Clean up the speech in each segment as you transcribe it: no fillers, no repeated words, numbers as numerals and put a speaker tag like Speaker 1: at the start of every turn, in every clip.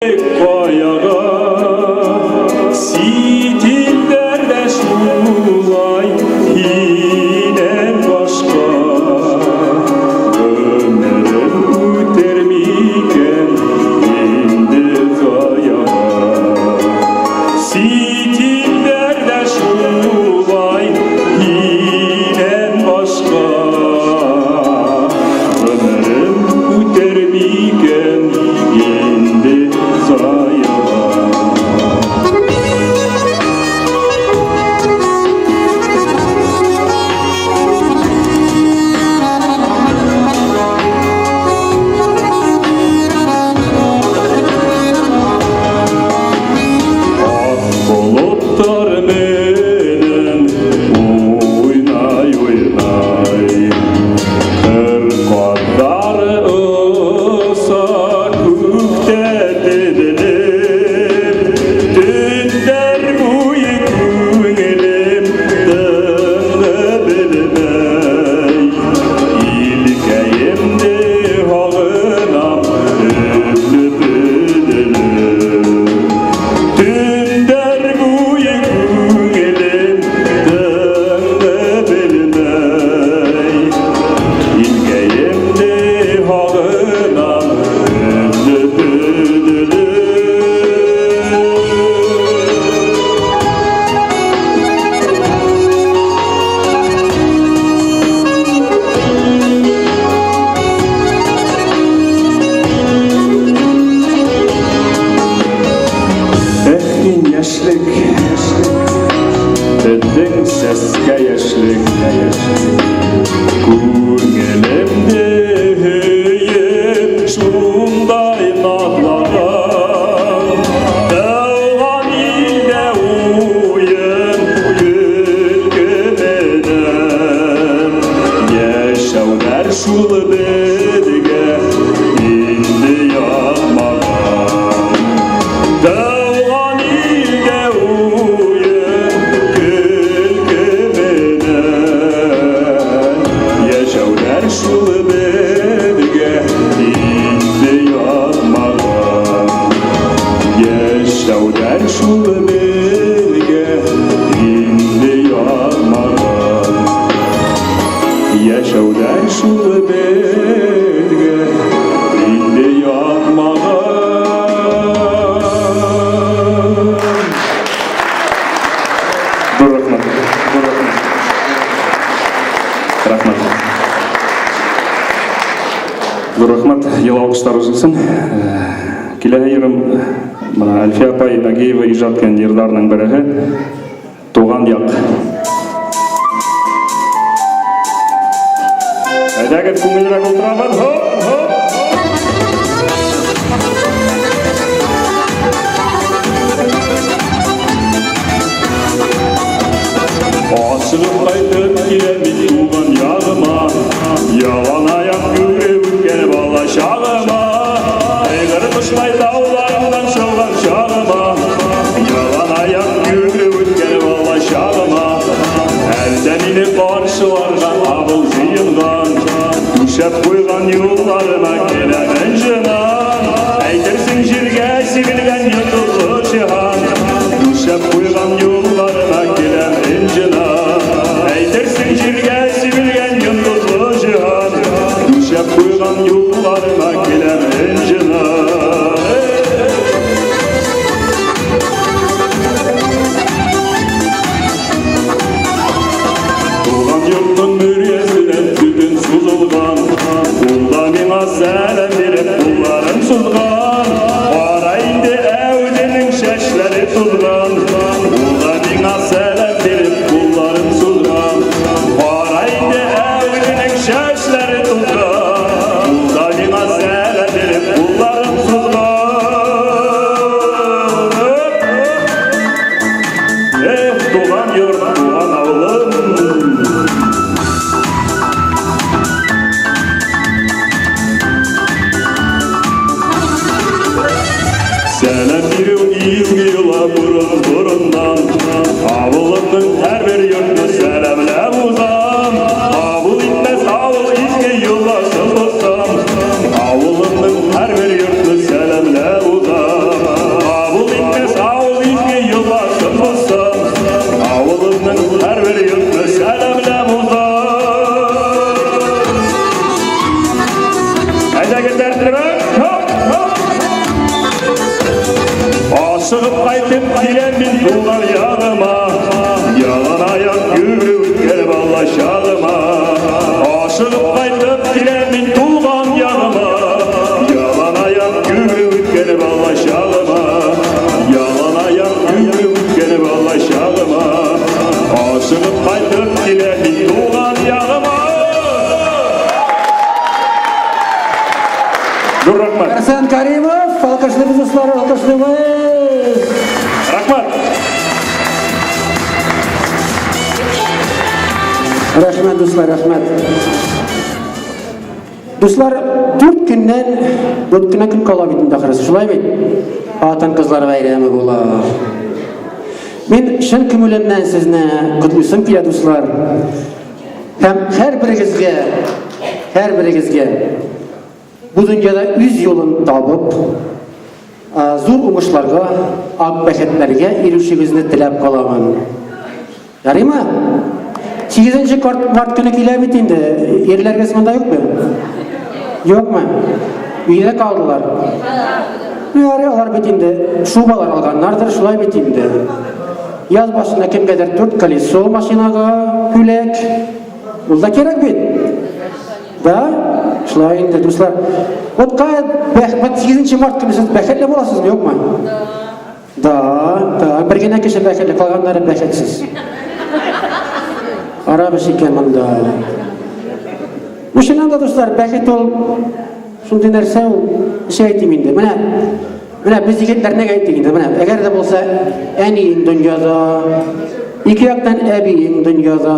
Speaker 1: Каяга сит илләрдә шулай һиннән башка гомерем үтер микән инде заяга? Сит илләрдә шулай һиннән башка гомерем үтер микән инде заяга? Ак болытлар менән уйнай, уйнай. Кыр казлары оса күктә тезелеп, Төннәр буе күңелем тынгы белмәй. Илкәемне һагынам өзелеп өзелеп. Төннәр буе күңелем тынгы белмәй. Илкәемне һагынам өзелеп өзелеп. Эх, ин яшьлек, безнең сәскә яшьлек, Күңелемне һөеп, шундай назлаган. Туган илдә уен, көлке менән. Яшәүләр шул безгә инде язмаган. Туган илдә уен, көлке менән. Яшәүләр шул безгә инде язмаган. Яшәүләр шул безгә инде язмаган. Яшәүләр шул безгә инде язмаган. Зур рәхмәт. Зур рәхмәт. Рәхмәт. Зур рәхмәт. Ел алкышлар өзелсен. Киләһе йырым менә Әлфия апай Нагиева иҗат иткән йырларның береһе Туган як. Әйдәгез, күңелрәк утырабыз. Хоп, хоп. Ашыгып кайтып киләм мин туган ягыма, Ялан аяк йөреп үткән бала чагыма, Айгыр кошлай таулардан шауган чагыма, Ялан аяк йөреп үткән бала чагыма. Әлдә мине каршыларга авыл җыенган, Түшәп куйган юлларыма келәм энҗенан. Әйтерсең җиргә сибелгән йолдызлы җиһан, Түшәп куйган юлларыма келәм энҗенан. Әйтерсең җиргә сибелгән йолдызлы җиһан, Түшәп куйган юлларыма келәм энҗенан. Туган йортның мөриясенә төтен сузылган, Ул да миңа сәлам биреп кулларын сузган. Кара инде әүденең чәчләре тузган, Ул да миңа сәлам биреп кулларын сузган. Кара инде әүденең чәчләре тузган, Ул да миңа сәлам биреп кулларын сузган. Эх, туган йорт, туган авылым. Сәлам бирү изге йола борын-борыннан. Авылымның һәрбер йортны сәламләп узам. Кабул итмәс авыл изге йоласын бозсам. Авылымның һәрбер йортны сәламләп узам. Ашыгып кайтып киләм мин туган ягыма, Ялан аяк йөгереп үткән бала чагыма. Ашыгып кайтып киләм мин туган ягыма, Ялан аяк йөгереп үткән бала чагыма. Ялан аяк йөгереп үткән бала чагыма. Ашыгып кайтып киләм мин туган ягыма. Зур рәхмәт.
Speaker 2: Арсен Каримов, алкышлыйбыз, дуслар, алкышлыйбыз.
Speaker 1: Рәхмәт.
Speaker 2: Рәхмәт, дуслар, рәхмәт. Дуслар, 4 көннән, 4 кенә көн кала бит инде ахрысы, шулай бит? Хатын-кызлар бәйрәме була. Мин чын күңелемнән сезне котлыйсым килә, дуслар. Һәм һәрберегезгә, һәрберегезгә бу дөньяда үз юлын табып, зур уңышларга, ак бәхетләргә ирешүегезне теләп каламын. Ярыймы? 8 март көне килә бит инде. Ирләргез монда юкмы? Юкмы? Өйдә калдылар. Ярый, алар бит инде шубалар алганнардыр, шулай бит инде. Яз башында кемгәдер дүрт колесо машинага бүләк. Ул да кирәк бит. Да? Шулай инде, дуслар. Вот кая бәхет 8 март көне сез бәхетле буласызмы, юкмы? Да. Да, бер генә кеше бәхетле, калганнары бәхетсез. Арабыз икән монда. Ну, чыннан да, дуслар, бәхет ул шундый нәрсә ул, ничек әйтим инде. Менә Менә без егетләр нигә әйттек инде, менә әгәр дә булса әниең дөньяда, ике яктан әбиең дөньяда,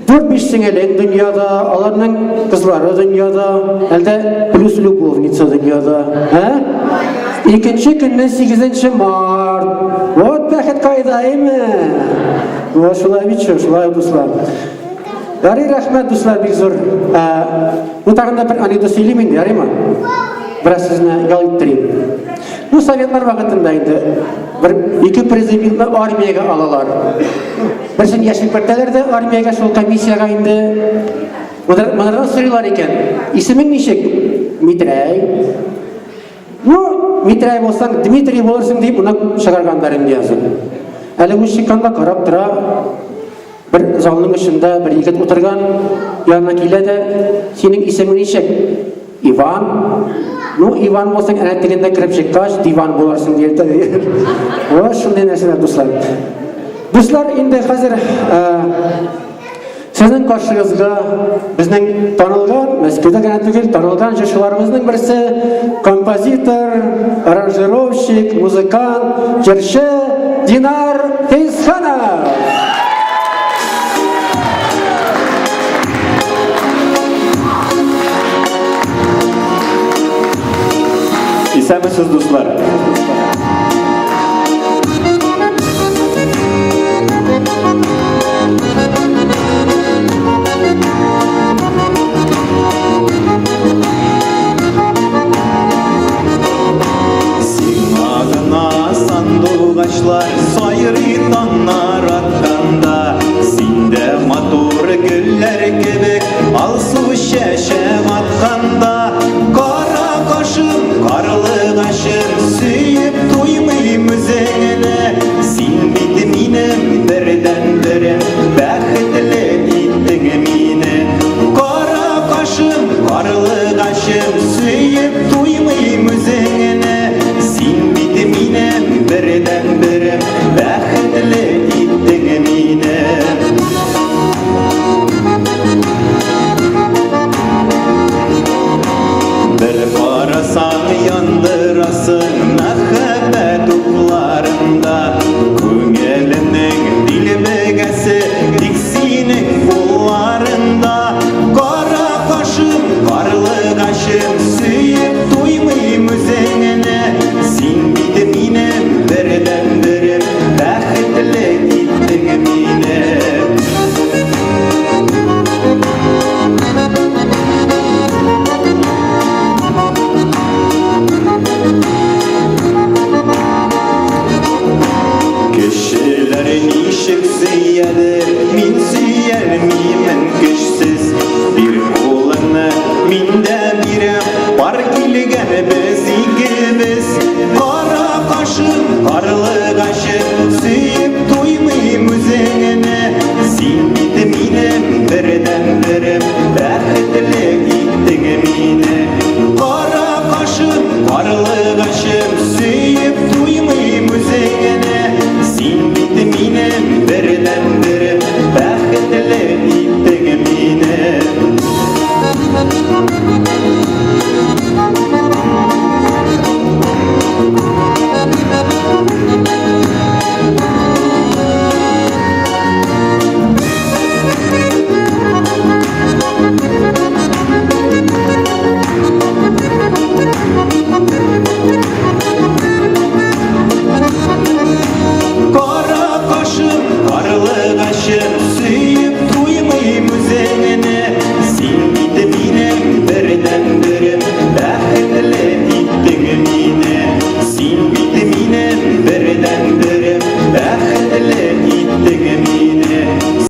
Speaker 2: дүрт-биш сеңелең дөньяда, аларның кызлары дөньяда, әлдә плюс любовница дөньяда, ә? Икенче көнне 8 март. Вот бәхет кайда, әйме? Вот шулай бит шулай, дуслар. Ярый, рәхмәт, дуслар, бик зур. Ну, тагын да бер анекдот сөйлим инде, ярыймы? Бераз сезне ял иттерим. Ну, советлар вакытында инде бер ике призывникны армиягә алалар. Берсен яшел кертәләр дә армиягә шул комиссиягә инде. Монардан сорыйлар икән. Исемең ничек? Митрәй. Ну, Митрәй булсаң, Дмитрий булырсың дип, моны чыгарганнар инде язып. Әле үз чыкканда карап тора, Бер залның очында бер егет утырган, янына килә дә, синең исемең ничек? Иван. Ну, Иван булсаң, әнә тегендә кереп чыккач, диван булырсың, дип әйтә. Вот шундый нәрсәләр, дуслар. Дуслар, инде хәзер сезнең каршыгызга безнең танылган, Мәскәүдә генә түгел, танылган җырчыларыбызның берсе, композитор, аранжировщик, музыкант, җырчы Динар Фәйзханов.
Speaker 1: Исәнмесез, дуслар.
Speaker 3: Сиңа гына сандугачлар сайрый таңнар атканда, Син дә матур гөлләр кебек алсу чәчәк атканда, Кара кашым, карлыгачым, сөю Карлыгачым, сөеп туймыйм үзеңне. Син бит минем бердәнберем, бәхетле иттең мине. Кара кашым, карлыгачым, сөеп туймыйм үзеңне. Син бит минем бердәнберем, бәхетле иттең мине. Син бит минем бердәнберем.